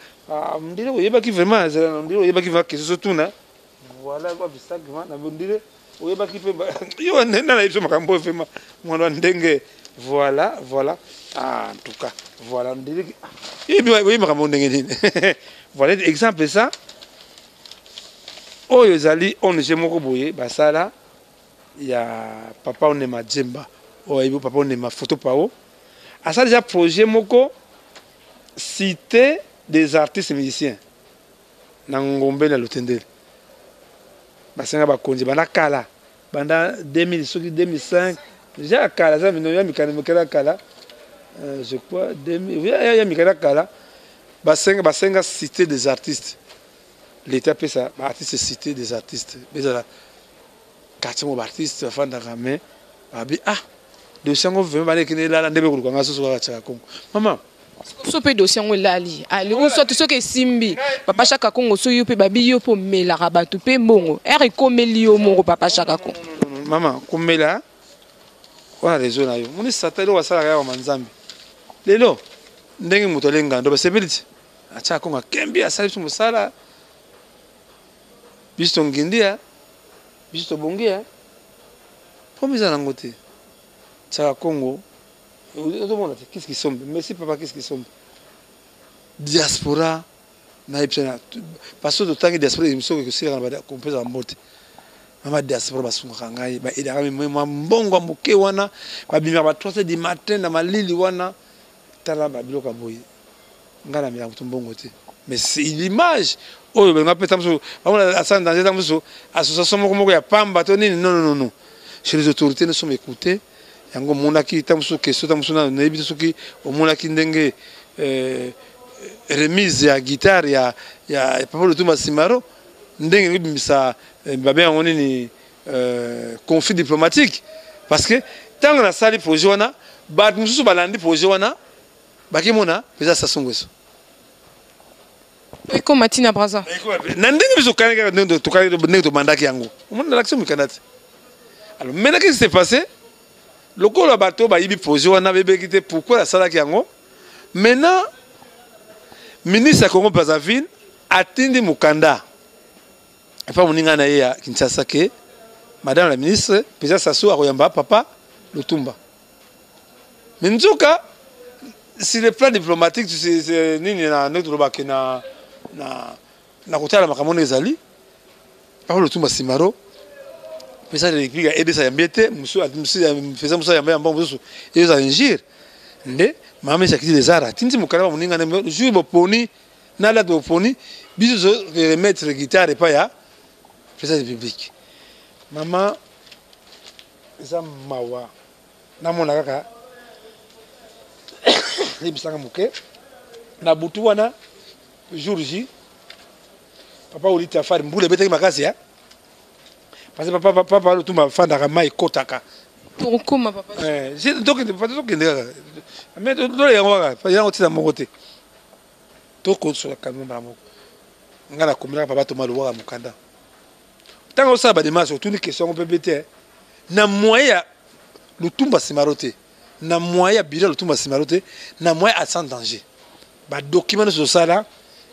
[SPEAKER 2] Ndire oyebaki vraiment, ndire oyebaki vraiment question sotuna. Voilà, babisak vraiment na ndire. Oyebaki mpe yo nde na biso makambo oyo vraimen mwana ndenge. Voilà, voilà. Ah, en tout cas, voilà. Oyebi makambo ndenge nini. Voilà exemple ça. Oyo ezali ONG moko boye basala ya papa Onema Djemba. Oyo ayebi papa Onema photo pao. Asala déjà projet moko cité des artistes musiciens na Ngombe na Lutendele. Basenga bakonzi banda kala, banda 2000 soki 2005 déjà ya kala, eza mino ya mikanda mikanda ya kala, je crois 2000 ya, ya mikanda kala, basenga cité des artistes. L'État apesa ba artistes cité des artistes, ezala quartier mo ba artistes bafandaka, mais babi ah dossier yango vraiment baleki ne elala nde bekoluka nga soso kaka Chaka Kongo mama.
[SPEAKER 20] So mpe dossier yango elali alingo soki soki esimbi papa Chaka Kongo, soki yo mpe babi yo mpe omelaka bato mpe mbongo ere ekomeli yo moko papa Chaka Kongo.
[SPEAKER 2] Mama komela wana réseau na yo moni sata eloko asalaka yawa manzambe lelo ndenge moto alenga ndo basepeli ti Chaka Kongo akembi asali biso mosala biso tongindi ya biso tobongi ya po eza nango te. Chaka Kongo ozomona te kisi kisombe. Merci papa kisi kisombe. Diaspora nayebisa na parce que totangi diaspora émission ekosilaka na kopesa mbote. Mama diaspora basungaka ngai, baedaka mwa mbongo ya moke wana, babimaka ba 3 heures du matin na malili wana. Tala babiloko ya boye, ngai namelaka moto mbongo te, mais c'est l'image oyo balinga mpe ntango mosusu bamona asala danger, ntango mosusu association moko moko ya pamba to nini. Non, non, non, chez les autorités nous sommes écoutés. Yango omonaki ntango mosusu question, ntango mosusu nayebi te soki omonaki ndenge remise ya guitare ya papa Lutumba Simaro, ndenge ebimisa babe yango nini, conflit diplomatique, parce que ntango nasali projet wana, bato mosusu balandi projet wana, bakimona mpenza Sassou Nguesso.
[SPEAKER 20] Ekoma ntina Braza.
[SPEAKER 2] Na ndenge biso tokani kaka ndenge tokani, ndenge tobandaki yango, omoni nalakisi mikanda te. Alors maintenant, qu'est-ce qui s'est passé? Lokola bato bayibi projet wana, bebeki te pourquoi nasalaki yango. Maintenant ministre ya Congo Brazzaville atindi mokanda epa moninga na ye ya Kinshasa ke madame la ministre président Sassou akoyamba papa Lutumba. Mais nzoka sur le plan diplomatique, tu sais, nini na ndenge tolobaki na kotala makambo ndenge ezali, papa Lutumba Simaro président de la République ya RDC ayambi ye te. Mosusu président mosusu ayamba yamba mosusu, ezala injure nde mama ministre akiti des arts atindi mokanda ba moninga na jour boponi na date boponi, biso remettre guitare epai ya président de la République. Mama, eza mawa namona kaka yebisanga moke na butu wana jour J, papa Oli Tafari, mbula ebetaki makasi ya parce que papa Lutumba afandaka mai ekotaka.
[SPEAKER 20] Tokokoma papa.
[SPEAKER 2] Tokende tokende kaka, mais tole yango kaka yango ntina moko te, tokosola kamio mbala moko. Ngai nakomelaka papa Toma Lowaka mokanda. Ntango osala badémarche, otuni question yango mpe te na moyen ya Lutumba Simaro te, na moyen ya bureau ya Lutumba Simaro te, na moyen ya sans danger, badocument nyonso tosala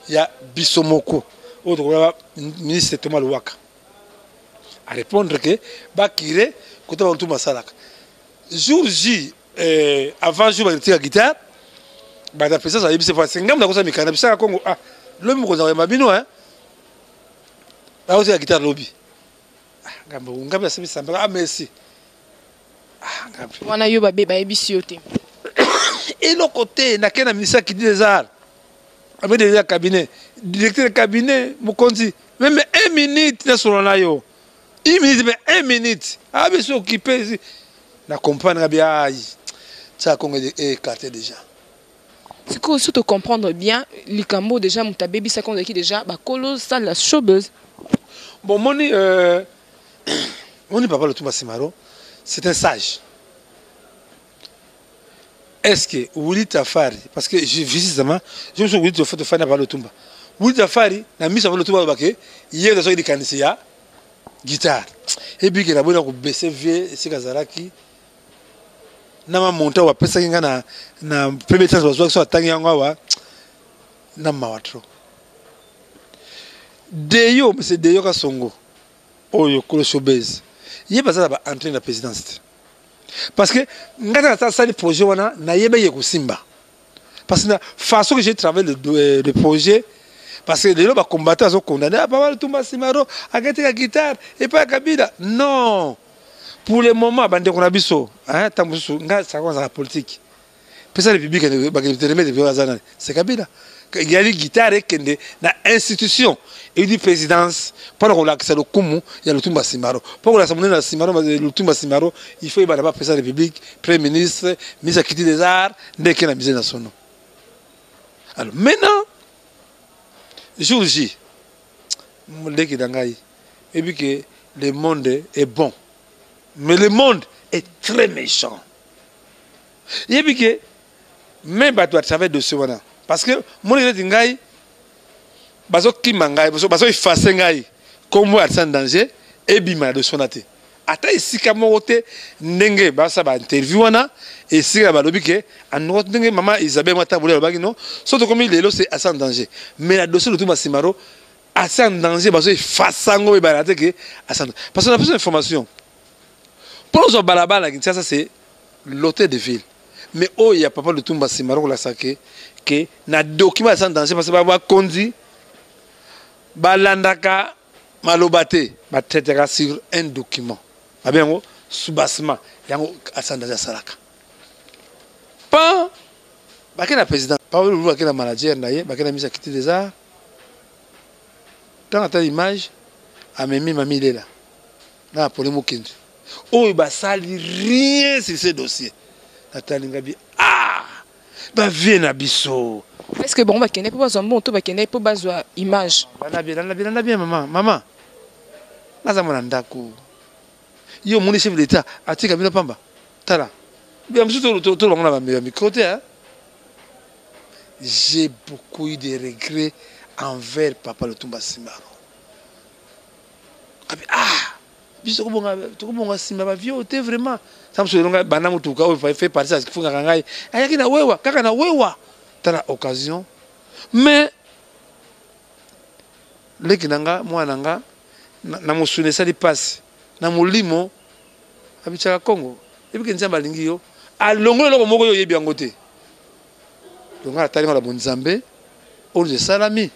[SPEAKER 2] ya biso moko oyo tokola ministre Thomas Luwaka arépondre ke bakire kota balutumba asalaka jour J, avant jour batika guitare, bato ya présidence ayebisi parce ngambo nakosala mikanda bisaka Kongo, ah lobi mokonzi akoyamba bino, hein, bakotika guitare lobi. Ngambo ngambo asebisambaka, ah merci.
[SPEAKER 20] Wana yo babe bayebisi yo te.
[SPEAKER 2] Eloko te. Nakei na ministère kidi des arts avec déjà cabinet, directeur de cabinet mokonzi, même un minute nasolola na yo, une minute, mais un minute abiso occupé na comprendre nga bi ai tia Kongo écarté déjà.
[SPEAKER 20] Sikoyo so tocomprendre bien likambo, déjà moto abebisaki ozalaki déjà bakolo sala showbuzz.
[SPEAKER 2] Bon, moni papa Lutumba Simaro, c'est un sage. Est-ce que Willy Tafari, parce que je visiblement je me suis Willy Tafari na papa Lutumba, Willy Tafari na miso ya Lutumba balobake ye soki likanisi ya guitare ebiki na boyi na kobese vie esika azalaki na mamonta oyo bapesaki nga na premier chance bazwaki so atangi yango awa na mawa trop. Deyo, monsieur Deyo Kasongo oyo kolo showbase. Ye baza na ba entrée na présidence te. Parce que ngai na sali projet wana nayebaki ekosimba. Parce que la façon que j'ai travaillé le projet, parce que lelo ba combattants azo condamné, ah, papa Lutumba Simaro akati la guitare et pas Kabila. Non. Pour le moment bandeko na biso, hein, tango mosusu ngai sako na politique. Pesa République ba remettre aza nani? C'est Kabila. Yali guitare ekende na institution eyidi présidence mpona kolakisa lokumu ya Lutumba Simaro. Mpo kolakisa monene ya Simaro, Lutumba Simaro, il faut ebanda ba président de la République, premier ministre, ministre ya culture des arts, nde eke na musée nationaux. Alors maintenant, jour J, leki na ngai, eyebi ke le monde est bon, mais le monde est très méchant. Yebi ke même bato à travers dossier wana, parce que moni neti ngai bazokima ngai, bazo effacer ngai kombo ya sans danger ebima na dossier wana te. Ata esika moko te ndenge basala ba interview wana, esika balobi ke andoko ndenge mama Isabelle Mwata Boule alobaki non, so tokomi lelo c'est sans danger, mais na dossier Lutumba Simaro sans danger bazo effacer yango ebala te ke sans danger. Parce que na biso information mpo ozwa balabala na Kinshasa, c'est l'hôtel de ville, mais oyo ya papa Lutumba Simaro kolakisa ke na document ya sans danger, parce que bakonzi balandaka maloba te, batraitaka sur un document, babe yango soubassement yango sans danger asalaka pan bake na président Paul Lulu, bake na manager na ye, bake na ministre ya culture des arts. Ntango ata image amemi mami lela na apole mokendi oyo basali rien sur ce dossier, natali ngabi, ah, bavie na biso.
[SPEAKER 20] Est ce que bango bakende mpo bazwa mbongo to bakende mpo bazwa image?
[SPEAKER 2] Landa bien, landa bien, landa bien, mama, mama, naza mwana ndako. Yo omoni chef d'état atika bino pamba. Tala ya mosusu tolobango na bamicro te. J'ai beaucoup eu de regrets envers papa Lutumba Simaro. Abi, ah, biso tokobonga nsima bavie te vraiment. Sa mosusu elonga banda motuka oyo fait partie afungaka ngai, ayaki na wewa kaka na wewa, tala occasion. Mais leki na nga, mwana na nga, na mosuni esali mpasi, na molimo abitiaka Kongo ebiki. Nzambe alingi yo, alongoli eloko moko oyo oyebi yango te. Donc ngai natali ngo na bonzambe, oyo esalami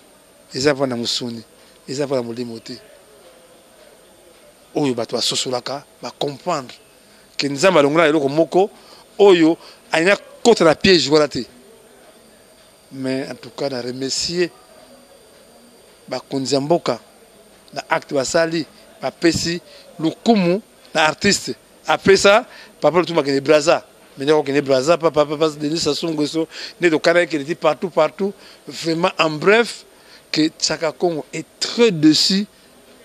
[SPEAKER 2] eza mpo na mosuni, eza mpo na molimo te. Oyo bato basosolaka, bacomprendre ke Nzambe alongola eloko moko oyo alingi akota na piège wana te. Mais en tout cas na remercier bakonzi ya mboka na acte basali, bapesi lokumu na artiste. Apesa papa Lutumba akende Braza, mais ndeko akende Braza, papa, papa Denis Sassou Nguesso nde tokana ekende ti partout partout. Vraiment, en bref, que Chaka Congo est très déçu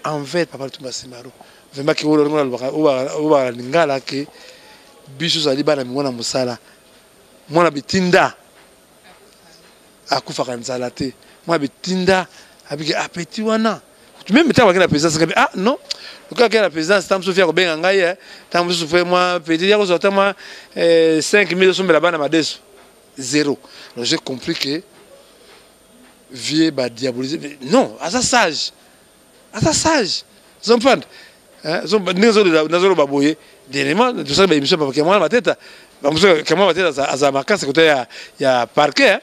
[SPEAKER 2] envers papa Lutumba Simaro. Vraiment ke oyo alobaka oyo lingala ke biso ozali bana mingo na mosala, mwana bitinda akufaka nzala te, mwana bitinda abiki apeti wana. Même ntango bakei na présidence, ngabi, ah non, lokola akei na présidence, ntango mosusu ya kobenga ngai, ntango mosusu pe mwa petit ya kozwa ata mwa 5000 osombela bana madeso, zéro. Alors j'ai compris que vieux badiabolise. Non, aza sage, aza sage, ozomprendre ndenge nazoloba boye. Dernièrement tosali baémission, papa Kiamwana Mateta, bamosusu Kiamwana Mateta azala makasi kota ya parquet,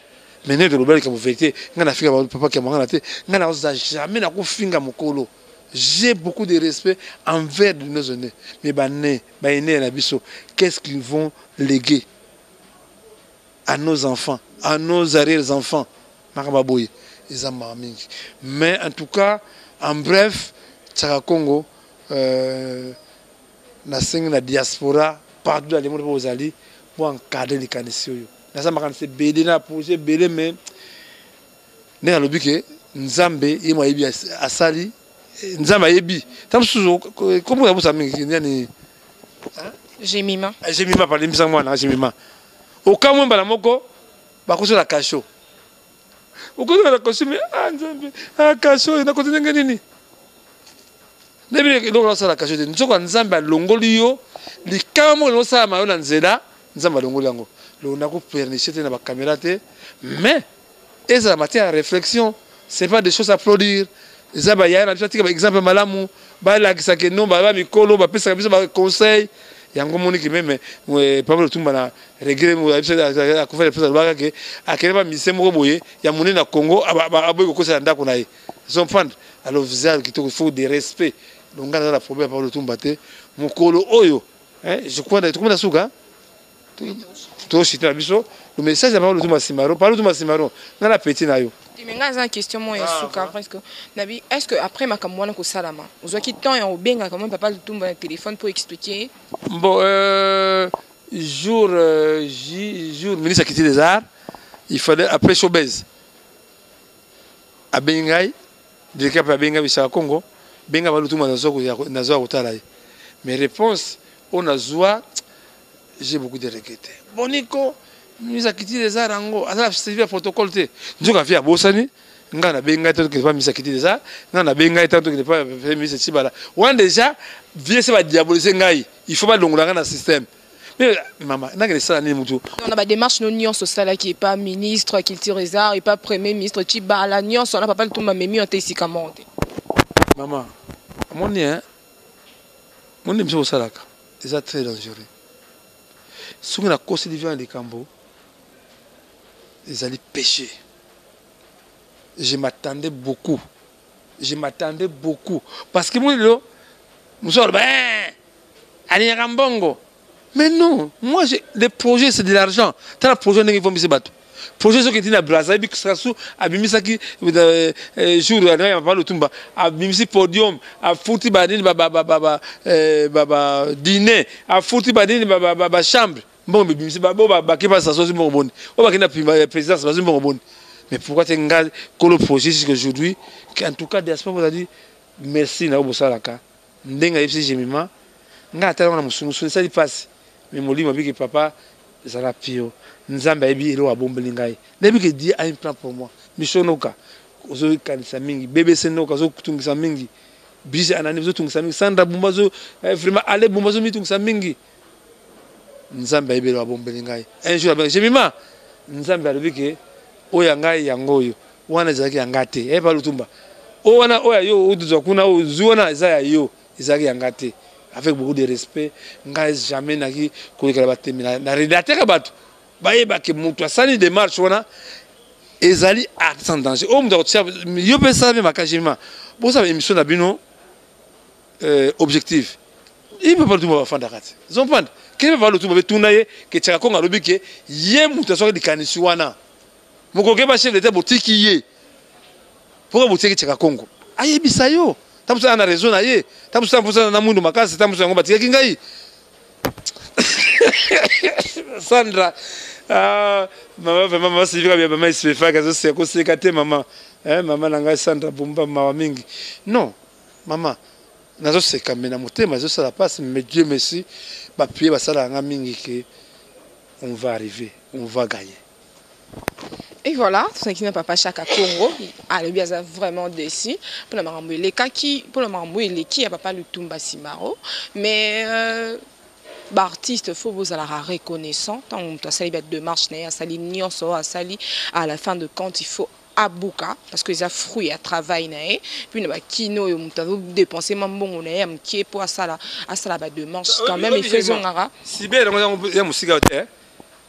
[SPEAKER 2] mais ndenge tolobela likambo vérité, ngai nafinga papa Kiamwangana te. Ngai nakoza jamais nakofinga mokolo. J'ai beaucoup de respect envers de nos aînés, mais bane baene na biso, qu'est-ce qu'ils vont léguer à nos enfants, à nos arrière-enfants? Makambo boye eza mawa mingi. Mais en tout cas, en bref, Tsaka Congo, nasengi na diaspora partout dans le monde mpo bozali po encadre likanisi oyo. Naza makanisi ebele na projet ebele, mais ndenge alobi ke Nzambe ye mo ayebi asali, Nzambe ayebi. Ta mosusu kombo ya bosa mingi nani?
[SPEAKER 20] Jemima.
[SPEAKER 2] Jemima, palimbisa mwana Jemima. Okamwe mbala moko bakosola kasho, okozala na costume, ah Nzambe, ah kasho oyo nakoti ndenge nini? Ndebi eloko nasala kasho te. Nzoka Nzambe alongoli yo likama moko elosalama yo na nzela, Nzambe alongoli yango. Longo nakoperniche te na bakamera te, mais ezala matière ya réflexion. C'est pas des choses à applaudir. Eza ba yaya na biso atika ba exemple malamu balakisa ke non ba mikolo bapesaka biso ba conseil yango moniki meme eh, Pablo Tumba na regret akufa lepesa alobaka ke akende ba musicien moko boye ya monene na Congo aboyi kokosela ndako na ye comprendre alors visa kitoko faut de respect donc nga naza na problème ya Pablo Tumba te mokolo oyo je crois tokomi na suka toshite na biso le message ya Pablo Tumba Simaro Pablo Tumba Simaro nga na petit na yo
[SPEAKER 20] mais nga aza na question moko ya ah, suka presque nabi est ce que après makambo wana kosalama ozwaki temps ya kobengaka mwa papa Lutumba na téléphone mpo expliquer
[SPEAKER 2] bon euh, jour euh, J, jour ministre akiti des arts il fallait après showbase abengi ngai directeur mpe abengi ngai bisaka congo benga balutumba nazwa kotala ye mais réponse oyo nazwa j'ai beaucoup de regret boniko ministre akiti des arts yango aza servi ya protocole te nzoka vie abosani ngai nabengi ngai tokende pa ministre akiti des arts ngai nabengi ngai tanto tokende pa ministre Tshibala wana déjà vie se badiabolise ngai il faut balongola ngai na système mais mama nakende sala nini mutu
[SPEAKER 20] na badémarche no nyonso osalaki epa ministre ya culture et arts epa premier ministre Tshibala nyonso wana papa Lutumba amemi yo te esika moko te
[SPEAKER 2] mama omoni hein moni biso kosalaka eza très dangereux soki nakosi livia na likambo ezali péché je m'attendais beaucoup je m'attendais beaucoup parce que moni lelo mosusu aloba eh, alingaka mbongo mais non moi je, le projet c'est de l'argent tala projet ndenge evombisi bato projet soki eti na braza yebi sasu abimisaki euh, euh, jour ya papa Lutumba abimisi podium afuti banini dîner afuti banini bachambre mbongo bibimisi bo bake pa sasu azwi mbongo boni oyo bakende na présidence bazwi mbongo boni mais pourquoi te nga kolo projet jusqu'aujourd'hui en tout cas diaspora bozali merci na yo bosalaka ndenge ayebisi Jemima nga ata na musumusu esali pasi mais molimo abiki papa zala pio nzambe ayebi eloko abombeli ngai nayebi ke Dieu a un plan pour moi Michel Noka ozokanisa mingi BBC Noka ozotungisa mingi Bise Anani ozotungisa mingi Sandra Bumba ozo eh, vraiment Ale Bumba ozomitungisa mingi nzambe ayebi eloko abombeli ngai un jour abengi Jemima nzambe alobi ke oyo ya ngai yango oyo wana ezalaki ya ngai te eh, pa Lutumba oyo wana oyo ya yo oduzwa kuna ozwi wana eza ya yo ezalaki ya ngai te avec beaucoup de respect ngai jamais naki kolekela batemi na redataka bato bayeba ke moto asali démarche wana ezali artiste en danger oyo moto akotia yo mpe sala mpe makajima bosala émission na bino euh, objectif ye papa Lutumba bafandaka te zompanda kende papa Lutumba betuna ye ke Tshaka Kongo alobi ke ye moto azwaki likanisi wana mokoke ba chef d'état botiki ye mpoka botiaki Tshaka Kongo ayebisa yo ntango mosusu na raison na ye ntango mosusu mposa na mwindu makasi ntango mosusu yango batikaki ngai Sandra ah, mama vraiment mama Sylvie kabia mama esefaka azoseka koseka te mama eh, mama na ngai Sandra Bumba mawa mingi non mama nazoseka me na motema ezosala mpasi mais Dieu merci baprie basalaka nga mingi ke on va arriver on va gagner
[SPEAKER 20] Et voilà, tozalaki na papa Chaka Congo, alobi aza vraiment déçu mpona makambo elekaki, mpona makambo eleki ya papa Lutumba Simaro, mais euh, baartiste faut bozalaka reconnaissant ntango moto asali ba démarche na ye asali nyonso oyo asali à la fin de compte il faut abuka parce que eza fruit ya travail na ye puis na bakino oyo moto azodepense mwa mbongo na ye ya mokie mpo asala asala badémarche quand même il faut ezongaka
[SPEAKER 2] cyber yango ya mosika te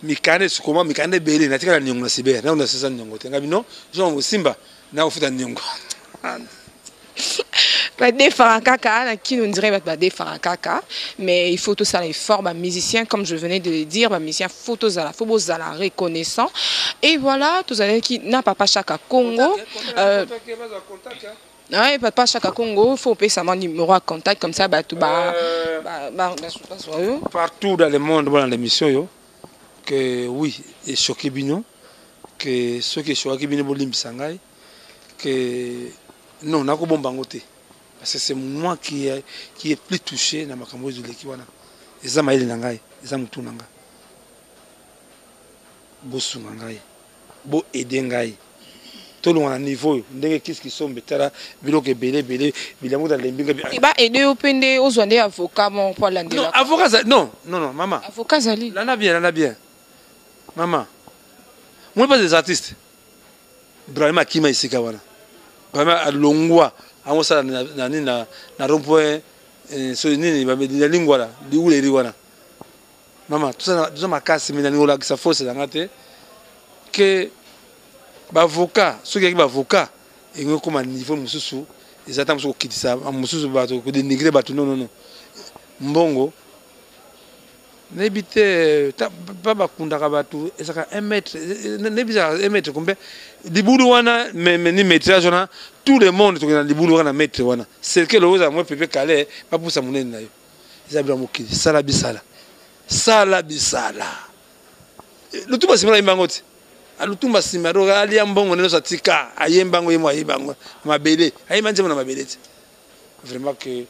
[SPEAKER 2] mikanda esukoma mikanda ebele natikala niongo na cyber nao nasisa niongo te ngai bino jean mosimba nakofuta niongo
[SPEAKER 20] badefaka kaka na kino on dirait bato badefaka kaka mais il faut tosala effort bamusicien comme je venais de le dire bamusicien faut tozala faut bozala reconnaissant et voilà tozalaki na papa Chaka Congo euh, Ouais, papa Chaka Congo, faut opesa ma numéro à contact comme ça bato ba ba ba ba yo.
[SPEAKER 2] Partout dans le monde dans l'émission yo que oui, et choqué bino que ceux qui choqué bino bolimbisa ngai que non nakobomba yango te parce que c'est moi qui est, qui est plus touché na makambo oyo eleki wana eza mayele na ngai eza motu na ngai bosunga ngai bo aider ngai tolongwa na niveau oyo ndenge kisi kisombe tala biloko ebele ebele bilango nalembi ngai
[SPEAKER 20] ba aider yo mpe nde ozwa nde avocat moko mpo alandela
[SPEAKER 2] non avocat non non non mama
[SPEAKER 20] avocat azali
[SPEAKER 2] landa bien landa bien mama moi pas des artistes Brahim akima esika wana. Vraiment alongwa angosala na nini na rond point eh, so nini na lingwala liuleri wana mama toza makasi me nalingi olakisa force na nga te ke bavocat soki yaki bavocat elingi okóma niveau mosusu eza ntango mosusu kokitisa mosusu bato kodenigre bato non non non mbongo nayebi te pa bakundaka bato ezalaka 1 mètre nayebi ezalaka 1 mètre combien libulu wana ni métrage wana tout le monde tokende na libulu wana mètre wana cercle oyo ezala mwa pepe kale bapusa monene na yo eza bila mokili sala bisala sala bisala lutumba nsima nayemba yango te alutumba nsima donc alia mbongo nde nyonso atika ayemba yango ye mo ayemba yango mabele ayemba nzembo na mabele te vraiment que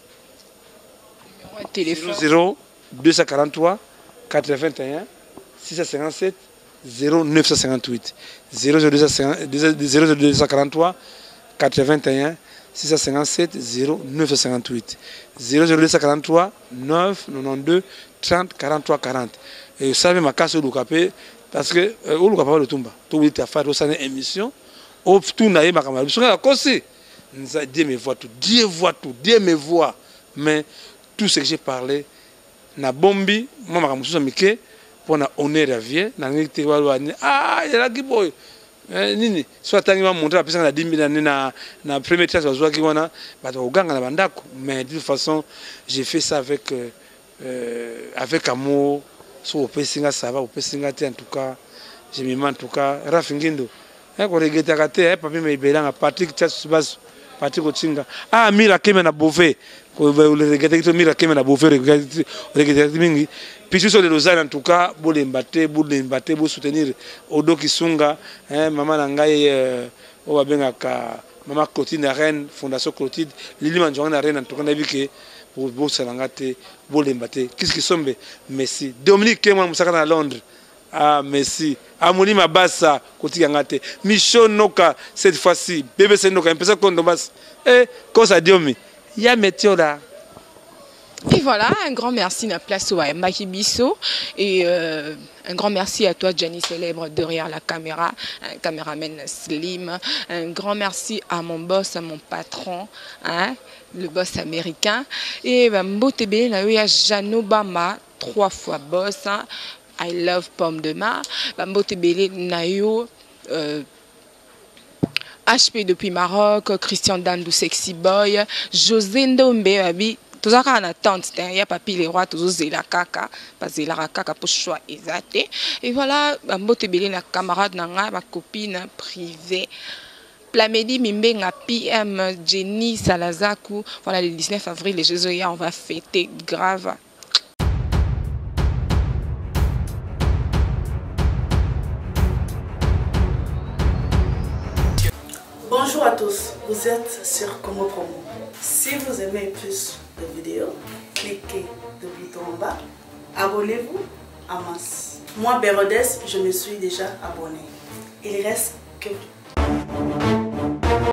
[SPEAKER 2] 00 243 81 657 0958 00243 81 657 0958 00243 9 92 30 43 40 osala mpe makasi oluka mpe parce que euh, oluka papa lutumba towita affaire osala émission otuna ye makambo na biso ngai nakosi Dieu me voit tout Dieu voit tout Dieu me voit mais tout ce que j'ai parlé na bombi mwa makambo mosusu ya mike mpo na honneur ya vie nalingi te baloba nini ah ezalaki boye eh, nini so atangi bamontre apesaka na dimbi na, na, na premier classe bazwaki wana bato bakoganga na bandako. Mais de toute façon j'ai fait ça avec euh, euh, avec amour. So opesi nga ça va, opesi nga te, en tout cas je me en tout cas Raf Ngindo eh, koregetaka te eh, papi meibelanga Patrick Chasubasu Patrick Ochinga ah Mira Keme na Beauvais koregetaki to Mira Keme na Beauvais regetaki mingi pichu so lelo ozali en tout cas bolemba te bolemba te bosoutenir Odo Kisunga eh, mama na ngai euh, oyo babengaka mama Clotilde na reine fondation Clotilde Lili Manjonga na reine en tout cas nayebi ke bosala nga te bolemba te kisikisombe Messi Dominique Kemwana mosaka na Londres ah Messi amoni mabasa kotika nga te Micho Noka cette fois-ci BBC Noka mpesa kondo basi eh kosa diomi ya metiola.
[SPEAKER 20] Et voilà, un grand merci na place wa Mbaki Biso et euh, un grand merci à toi Gianni Célèbre derrière la caméra, un caméraman Slim, un grand merci à mon boss, à mon patron, hein, le boss américain et bah, Mbote Bele na yo ya Jano Bama trois fois boss, hein, I love pomme de mar, bah, Mbote Bele na yo euh, HP depuis Maroc, Christian Dandou Sexy Boy, José Ndombe abi toza kaka na tente te ya papi le roi tozozela kaka bazelaka kaka mpo choix eza te. Et voilà, bambote ebele na camarade na ngai bacopine privé Plamedi Mimbenga PM Jenny Salazaku. Voilà, le 19 avril les Jésus on va fêter grave.
[SPEAKER 1] Bonjour à tous, vous êtes sur Congo Promo. Si vous aimez plus de vidéos, cliquez le bouton en bas, abonnez-vous à masse. Moi, Bérodès, je me suis déjà abonné. Il reste que vous.